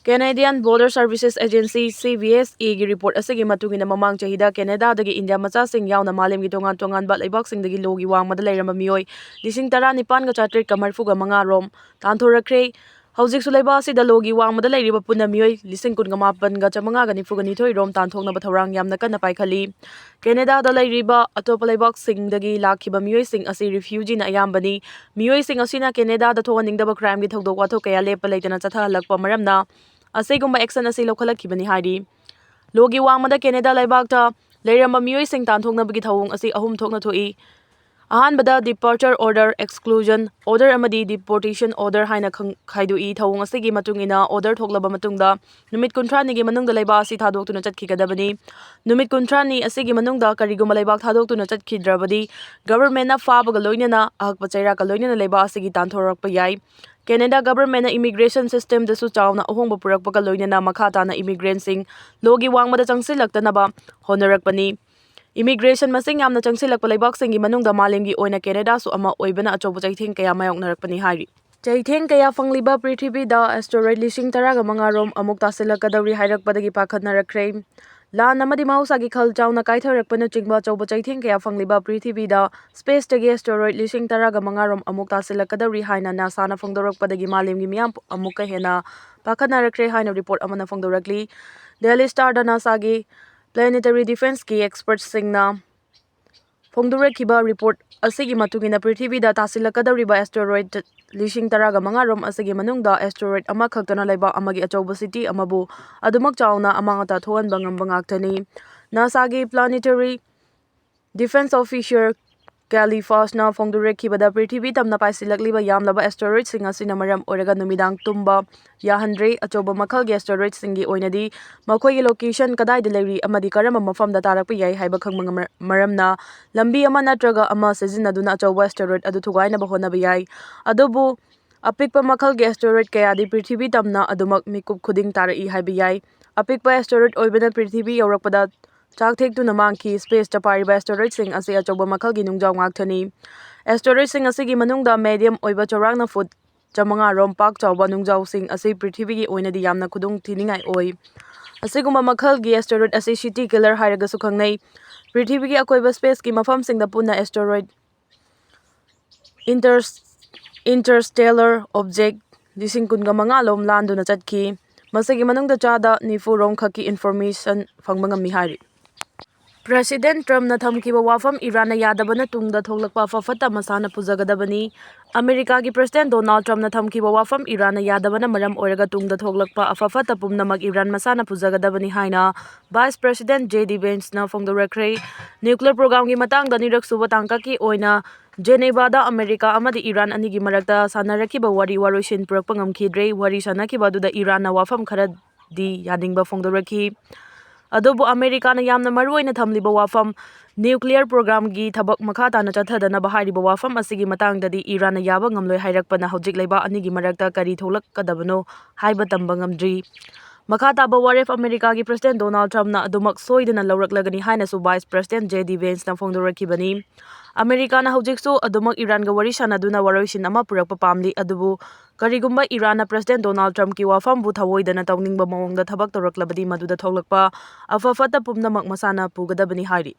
Canadian Border Services Agency, C B S Aꯒꯤ report ꯑꯁꯤꯒꯤ ꯃꯇꯨꯡ ꯏꯟꯅ, ꯃꯃꯥꯡ ꯆꯍꯤꯗ ꯀꯦꯅꯦꯗꯥꯗꯒꯤ ꯏꯟꯗꯤꯌꯥ ꯃꯆꯥꯁꯤꯡ ꯌꯥꯎꯅ ꯃꯥꯂꯦꯝꯒꯤ ꯇꯣꯉꯥꯟ ꯇꯣꯉꯥꯟꯕ ꯂꯩꯕꯥꯛꯁꯤꯡꯗꯒꯤ ꯂꯣꯒꯤ ꯋꯥꯡꯃꯗ ꯂꯩꯔꯝꯕ ꯃꯤꯑꯣꯏ ꯂꯤꯁꯤꯡ ꯇꯔꯥꯅꯤꯄꯥꯟꯒ ꯆꯥꯇ꯭ꯔꯦꯠꯀ ꯃꯔꯤꯐꯨꯒ ꯃꯉꯥ ꯔꯣꯝ ꯇꯥꯟꯊꯣꯔꯛꯈ꯭ꯔꯦ꯫ ꯍꯧꯖꯤꯛꯁꯨ ꯂꯩꯕꯥꯛ ꯑꯁꯤꯗ ꯂꯣꯒꯤ ꯋꯥꯡꯃꯗ ꯂꯩꯔꯤꯕ ꯄꯨꯟꯅ ꯃꯤꯑꯣꯏ ꯂꯤꯁꯤꯡ ꯀꯨꯟꯒ ꯃꯥꯄꯟꯒ ꯆꯥꯃꯉꯥꯒ ꯅꯤꯐꯨꯒ ꯅꯤꯊꯣꯏ ꯔꯣꯝ ꯇꯥꯟꯊꯣꯛꯅꯕ ꯊꯧꯔꯥꯡ ꯌꯥꯝꯅ ꯀꯟꯅ ꯄꯥꯏꯈꯠꯂꯤ꯫ ꯀꯦꯅꯦꯗꯥꯗ ꯂꯩꯔꯤꯕ ꯑꯇꯣꯞꯄ ꯂꯩꯕꯥꯛꯁꯤꯡꯗꯒꯤ ꯂꯥꯛꯈꯤꯕ ꯃꯤꯑꯣꯏꯁꯤꯡ ꯑꯁꯤ ꯔꯤꯐ꯭ꯌꯨꯖꯤꯅ ꯑꯌꯥꯝꯕꯅꯤ꯫ ꯃꯤꯑꯣꯏꯁꯤꯡ ꯑꯁꯤꯅ ꯀꯦꯅꯦꯗꯥꯗ ꯊꯣꯛꯍꯟꯅꯤꯡꯗꯕ ꯀ꯭ꯔꯥꯏꯝꯒꯤ ꯊꯧꯗꯣꯛ ꯋꯥꯊꯣꯛ ꯀꯌꯥ ꯂꯦꯞꯄ ꯂꯩꯇꯅ ꯆꯠꯊꯍꯜꯂꯛꯄ ꯃꯔꯝꯅ ꯑꯁꯤꯒꯨꯝꯕ ꯑꯦꯛꯁꯟ ꯑꯁꯤ ꯂꯧꯈꯠꯂꯛꯈꯤꯕꯅꯤ ꯍꯥꯏꯔꯤ꯫ ꯂꯣꯒꯤ ꯋꯥꯡꯃꯗ ꯀꯦꯅꯦꯗꯥ ꯂꯩꯕꯥꯛꯇ ꯂꯩꯔꯝꯕ ꯃꯤꯑꯣꯏꯁꯤꯡ ꯇꯥꯟꯊꯣꯛꯅꯕꯒꯤ ꯊꯧꯑꯣꯡ ꯑꯁꯤ ꯑꯍꯨꯝ ꯊꯣꯛꯅ ꯊꯣꯛꯏ꯫ ꯑꯍꯥꯟꯕꯗ departure order, exclusion order ꯑꯃꯗꯤ deportation order ꯍꯥꯏꯅ ꯈꯪ-, ꯈꯥꯏꯗꯣꯛꯏ꯫ ꯊꯧꯑꯣꯡ ꯑꯁꯤꯒꯤ ꯃꯇꯨꯡ ꯏꯟꯅ order ꯊꯣꯛꯂꯕ ꯃꯇꯨꯡꯗ ꯅꯨꯃꯤꯠ ꯀꯨꯟꯊ꯭ꯔꯥꯅꯤꯒꯤ ꯃꯅꯨꯡꯗ ꯂꯩꯕꯥꯛ ꯑꯁꯤ ꯊꯥꯗꯣꯛꯇꯨꯅ ꯆꯠꯈꯤꯒꯗꯕꯅꯤ꯫ ꯅꯨꯃꯤꯠ ꯀꯨꯟꯊ꯭ꯔꯥꯅꯤ ꯑꯁꯤꯒꯤ ꯃꯅꯨꯡꯗ ꯀꯔꯤꯒꯨꯝꯕ ꯂꯩꯕꯥꯛ ꯊꯥꯗꯣꯛꯇꯨꯅ ꯆꯠꯈꯤꯗ꯭ꯔꯕꯗꯤ governmentꯅ ꯐꯥꯕꯒ ꯂꯣꯏꯅꯅ ꯑꯍꯛꯄ ꯆꯩꯔꯥꯛꯀ ꯂꯣꯏꯅꯅ ꯂꯩꯕꯥꯛ ꯑꯁꯤꯒꯤ ꯇꯥꯟꯊꯣꯔꯛꯄ ꯌꯥꯏ꯫ ꯀꯦꯅꯦꯗꯥ governmentꯅ immigration systemꯗꯁꯨ ꯆꯥꯎꯅ ꯑꯍꯣꯡꯕ ꯄꯨꯔꯛꯄꯒ ꯂꯣꯏꯅꯅ ꯃꯈꯥ ꯇꯥꯅ immigrantꯁꯤꯡ ꯂꯣꯒꯤ ꯋꯥꯡꯃꯗ ꯆꯪꯁꯤꯜꯂꯛꯇꯅꯕ ꯍꯣꯠꯅꯔꯛꯄꯅꯤ꯫ Immigration ꯃꯁꯤꯡ ꯌꯥꯝꯅ ꯆꯪꯁꯤꯜꯂꯛꯄ ꯂꯩꯕꯥꯛꯁꯤꯡꯒꯤ ꯃꯅꯨꯡꯗ ꯃꯥꯂꯦꯝꯒꯤ ꯑꯣꯏꯅ ꯀꯦꯅꯦꯗꯥꯁꯨ ꯑꯃ ꯑꯣꯏꯕꯅ ꯑꯆꯧꯕ ꯆꯩꯊꯦꯡ ꯀꯌꯥ ꯃꯥꯌꯣꯛꯅꯔꯛꯄꯅꯤ ꯍꯥꯏꯔꯤ꯫ ꯆꯩꯊꯦꯡ ꯀꯌꯥ ꯐꯪꯂꯤꯕ ꯄ꯭ꯔꯤꯊꯤꯕꯤꯗ asteroid ꯂꯤꯁꯤꯡ ꯇꯔꯥꯒ ꯃꯉꯥ ꯔꯣꯝ ꯑꯃꯨꯛ ꯇꯥꯁꯤꯜꯂꯛꯀꯗꯧꯔꯤ ꯍꯥꯏꯔꯛꯄꯗꯒꯤ ꯄꯥꯈꯠꯅꯔꯛꯈ꯭ꯔꯦ꯫ ꯂꯥꯟ ꯑꯃꯗꯤ ꯃꯍꯧꯁꯥꯒꯤ ꯈꯜ ꯆꯥꯎꯅ ꯀꯥꯏꯊꯔꯛꯄꯅꯆꯤꯡꯕ ꯑꯆꯧꯕ ꯆꯩꯊꯦꯡ ꯀꯌꯥ ꯐꯪꯂꯤꯕ ꯄ꯭ꯔꯤꯊꯤꯕꯤꯗ spaceꯇꯒꯤ asteroid ꯂꯤꯁꯤꯡ ꯇꯔꯥꯒ ꯃꯉꯥ ꯔꯣꯝ ꯑꯃꯨꯛ ꯇꯥꯁꯤꯜꯂꯛꯀꯗꯧꯔꯤ ꯍꯥꯏꯅ NASAꯅ ꯐꯣꯡꯗꯣꯔꯛꯄꯗꯒꯤ ꯃꯥꯂꯦꯝꯒꯤ ꯃꯤꯌꯥꯝ ꯑꯃꯨꯛꯀ ꯍꯦꯟꯅ ꯄꯥꯈꯠꯅꯔꯛꯈ꯭ꯔꯦ ꯍꯥꯏꯅ report ꯑꯃꯅ ꯐꯣꯡꯗꯣꯔꯛꯂꯤ꯫ Daily Starꯗ NASAꯒꯤ planetary defenceꯀꯤ expertꯁꯤꯡꯅ ꯐꯣꯡꯗꯣꯔꯛꯈꯤꯕ report ꯑꯁꯤꯒꯤ ꯃꯇꯨꯡ ꯏꯟꯅ ꯄ꯭ꯔꯤꯊꯤꯕꯤꯗ ꯇꯥꯁꯤꯜꯂꯛꯀꯗꯧꯔꯤꯕ asteroid ꯂꯤꯁꯤꯡ ꯇꯔꯥꯒ ꯃꯉꯥ ꯔꯣꯝ ꯑꯁꯤꯒꯤ ꯃꯅꯨꯡꯗ asteroid ꯑꯃꯈꯛꯇꯅ ꯂꯩꯕꯥꯛ ꯑꯃꯒꯤ ꯑꯆꯧꯕ city ꯑꯃꯕꯨ ꯑꯗꯨꯃꯛ ꯆꯥꯎꯅ ꯑꯃꯥꯡ ꯑꯇꯥ ꯊꯣꯛꯍꯟꯕ ꯉꯝꯕ ꯉꯥꯛꯇꯅꯤ꯫ NASAꯒꯤ planetary defence officer Kelly Fastꯅ ꯐꯣꯡꯗꯣꯔꯛꯈꯤꯕꯗ ꯄ꯭ꯔꯤꯊꯤꯕꯤ ꯇꯝꯅ ꯄꯥꯏꯁꯤꯜꯂꯛꯂꯤꯕ ꯌꯥꯝꯂꯕ asteroidꯁꯤꯡ ꯑꯁꯤꯅ ꯃꯔꯝ ꯑꯣꯏꯔꯒ ꯅꯨꯃꯤꯗꯥꯡ ꯇꯨꯝꯕ ꯌꯥꯍꯟꯗ꯭ꯔꯦ꯫ ꯑꯆꯧꯕ ꯃꯈꯜꯒꯤ asteroidꯁꯤꯡꯒꯤ ꯑꯣꯏꯅꯗꯤ ꯃꯈꯣꯏꯒꯤ location ꯀꯗꯥꯏꯗ ꯂꯩꯔꯤ ꯑꯃꯗꯤ ꯀꯔꯝꯕ ꯃꯐꯝꯗ ꯇꯥꯔꯛꯄ ꯌꯥꯏ ꯍꯥꯏꯕ ꯈꯪꯕ ꯉꯝꯃ-, ꯃꯔꯝꯅ ꯂꯝꯕꯤ ꯑꯃ ꯅꯠꯇ꯭ꯔꯒ ꯑꯃ ꯁꯤꯖꯤꯟꯅꯗꯨꯅ ꯑꯆꯧꯕ asteroid ꯑꯗꯨ ꯊꯨꯒꯥꯏꯅꯕ ꯍꯣꯠꯅꯕ ꯌꯥꯏ꯫ ꯑꯗꯨꯕꯨ ꯑꯄꯤꯛꯄ ꯃꯈꯜꯒꯤ asteroid ꯀꯌꯥꯗꯤ ꯄ꯭ꯔꯤꯊꯤꯕꯤ ꯇꯝꯅ ꯑꯗꯨꯃꯛ ꯃꯤꯀꯨꯞ ꯈꯨꯗꯤꯡ ꯇꯥꯔꯛꯏ ꯍꯥꯏꯕ ꯌꯥꯏ꯫ ꯑꯄꯤꯛꯄ asteroid ꯑꯣꯏꯕꯅ ꯄ꯭ꯔꯤꯊꯤꯕꯤ ꯌꯧꯔꯛꯄꯗ ꯆꯥꯛ ꯊꯦꯛꯇꯨꯅ ꯃꯥꯡꯈꯤ꯫ Spaceꯇ ꯄꯥꯏꯔꯤꯕ asteroidꯁꯤꯡ ꯑꯁꯤ ꯑꯆꯧꯕ ꯃꯈꯜꯒꯤ ꯅꯨꯡꯖꯥꯎ ꯉꯥꯛꯇꯅꯤ꯫ Asteroidꯁꯤꯡ ꯑꯁꯤꯒꯤ ꯃꯅꯨꯡꯗ medium ꯑꯣꯏꯕ ꯆꯥꯎꯔꯥꯛꯅ foot ꯆꯥꯃꯉꯥ ꯔꯣꯝ ꯄꯥꯛ ꯆꯥꯎꯕ ꯅꯨꯡꯖꯥꯎꯁꯤꯡ ꯑꯁꯤ ꯄ꯭ꯔꯤꯊꯤꯕꯤꯒꯤ ꯑꯣꯏꯅꯗꯤ ꯌꯥꯝꯅ ꯈꯨꯗꯣꯡ ꯊꯤꯅꯤꯡꯉꯥꯏ ꯑꯣꯏ꯫ ꯑꯁꯤꯒꯨꯝꯕ ꯃꯈꯜꯒꯤ asteroid ꯑꯁꯤ city killer ꯍꯥꯏꯔꯒꯁꯨ ꯈꯪꯅꯩ꯫ ꯄ꯭ꯔꯤꯊꯤꯕꯤꯒꯤ ꯑꯀꯣꯏꯕ spaceꯀꯤ ꯃꯐꯝꯁꯤꯡꯗ ꯄꯨꯟꯅ asteroid, inter-, interstellar object, ꯂꯤꯁꯤꯡ ꯀꯨꯟꯒ ꯃꯉꯥ ꯂꯣꯝ ꯂꯥꯟꯗꯨꯅ ꯆꯠꯈꯤ꯫ ꯃꯁꯤꯒꯤ ꯃꯅꯨꯡꯗ ꯆꯥꯗ ꯅꯤꯐꯨ ꯔꯣꯝ ꯈꯛꯀꯤ information ꯐꯪꯕ ꯉꯝꯃꯤ ꯍꯥꯏꯔꯤ꯫ President Trumpꯅ ꯊꯝꯈꯤꯕ ꯋꯥꯐꯝ ꯏꯔꯥꯟꯅ ꯌꯥꯗꯕꯅ ꯇꯨꯡꯗ ꯊꯣꯛꯂꯛꯄ ꯑꯐ ꯐꯠꯇ ꯃꯁꯥꯅ ꯄꯨꯖꯒꯗꯕꯅꯤ꯫ ꯑꯃꯦꯔꯤꯀꯥꯒꯤ President Donald Trumpꯅ ꯊꯝꯈꯤꯕ ꯋꯥꯐꯝ ꯏꯔꯥꯟꯅ ꯌꯥꯗꯕꯅ ꯃꯔꯝ ꯑꯣꯏꯔꯒ ꯇꯨꯡꯗ ꯊꯣꯛꯂꯛꯄ ꯑꯐ ꯐꯠꯇ ꯄꯨꯝꯅꯃꯛ ꯏꯔꯥꯟ ꯃꯁꯥꯅ ꯄꯨꯖꯒꯗꯕꯅꯤ ꯍꯥꯏꯅ Vice President J D Vanceꯅ ꯐꯣꯡꯗꯣꯔꯛꯈ꯭ꯔꯦ꯫ Nuclear programꯒꯤ ꯃꯇꯥꯡꯗ ꯑꯅꯤꯔꯛ ꯁꯨꯕ ꯇꯥꯡꯀꯛꯀꯤ ꯑꯣꯏꯅ Genevaꯗ ꯑꯃꯦꯔꯤꯀꯥ ꯑꯃꯗꯤ ꯏꯔꯥꯟ ꯑꯅꯤꯒꯤ ꯃꯔꯛꯇ ꯁꯥꯟꯅꯔꯛꯈꯤꯕ ꯋꯥꯔꯤ ꯋꯥꯔꯣꯏꯁꯤꯟ ꯄꯨꯔꯛꯄ ꯉꯝꯈꯤꯗ꯭ꯔꯦ꯫ ꯋꯥꯔꯤ ꯁꯥꯟꯅꯈꯤꯕ ꯑꯗꯨꯗ ꯏꯔꯥꯟꯅ ꯋꯥꯐꯝ ꯈꯔꯗꯤ ꯌꯥꯅꯤꯡꯕ ꯐꯣꯡꯗꯣꯔꯛꯈꯤ꯫ ꯑꯗꯨꯕꯨ ꯑꯃꯦꯔꯤꯀꯥꯅ ꯌꯥꯝꯅ ꯃꯔꯨꯑꯣꯏꯅ ꯊꯝꯂꯤꯕ ꯋꯥꯐꯝ, nuclear programꯒꯤ ꯊꯕꯛ ꯃꯈꯥ ꯇꯥꯅ ꯆꯠꯊꯗꯅꯕ ꯍꯥꯏꯔꯤꯕ ꯋꯥꯐꯝ ꯑꯁꯤꯒꯤ ꯃꯇꯥꯡꯗꯗꯤ ꯏꯔꯥꯟꯅ ꯌꯥꯕ ꯉꯝꯂꯣꯏ ꯍꯥꯏꯔꯛꯄꯅ ꯍꯧꯖꯤꯛ ꯂꯩꯕꯥꯛ ꯑꯅꯤꯒꯤ ꯃꯔꯛꯇ ꯀꯔꯤ ꯊꯣꯛꯂꯛꯀꯗꯕꯅꯣ ꯍꯥꯏꯕ ꯇꯝꯕ ꯉꯝꯗ꯭ꯔꯤ꯫ ꯃꯈꯥ ꯇꯥꯕ ꯋꯥꯔꯦꯞ ꯑꯃꯦꯔꯤꯀꯥꯒꯤ President Donald Trumpꯅ ꯑꯗꯨꯃꯛ ꯁꯣꯏꯗꯅ ꯂꯧꯔꯛꯂꯒꯅꯤ ꯍꯥꯏꯅꯁꯨ Vice President J D Vanceꯅ ꯐꯣꯡꯗꯣꯔꯛꯈꯤꯕꯅꯤ꯫ ꯑꯃꯦꯔꯤꯀꯥꯅ ꯍꯧꯖꯤꯛꯁꯨ ꯑꯗꯨꯃꯛ ꯏꯔꯥꯟꯒ ꯋꯥꯔꯤ ꯁꯥꯟꯅꯗꯨꯅ ꯋꯥꯔꯣꯏꯁꯤꯟ ꯑꯃ ꯄꯨꯔꯛꯄ ꯄꯥꯝꯂꯤ, ꯑꯗꯨꯕꯨ ꯀꯔꯤꯒꯨꯝꯕ ꯏꯔꯥꯟꯅ President Donald Trumpꯀꯤ ꯋꯥꯐꯝꯕꯨ ꯊꯑꯣꯏꯗꯅ ꯇꯧꯅꯤꯡꯕ ꯃꯑꯣꯡꯗ ꯊꯕꯛ ꯇꯧꯔꯛꯂꯕꯗꯤ ꯃꯗꯨꯗ ꯊꯣꯛꯂꯛꯄ ꯑꯐ ꯐꯠꯇ ꯄꯨꯝꯅꯃꯛ ꯃꯁꯥꯅ ꯄꯨꯒꯗꯕꯅꯤ ꯍꯥꯏꯔꯤ꯫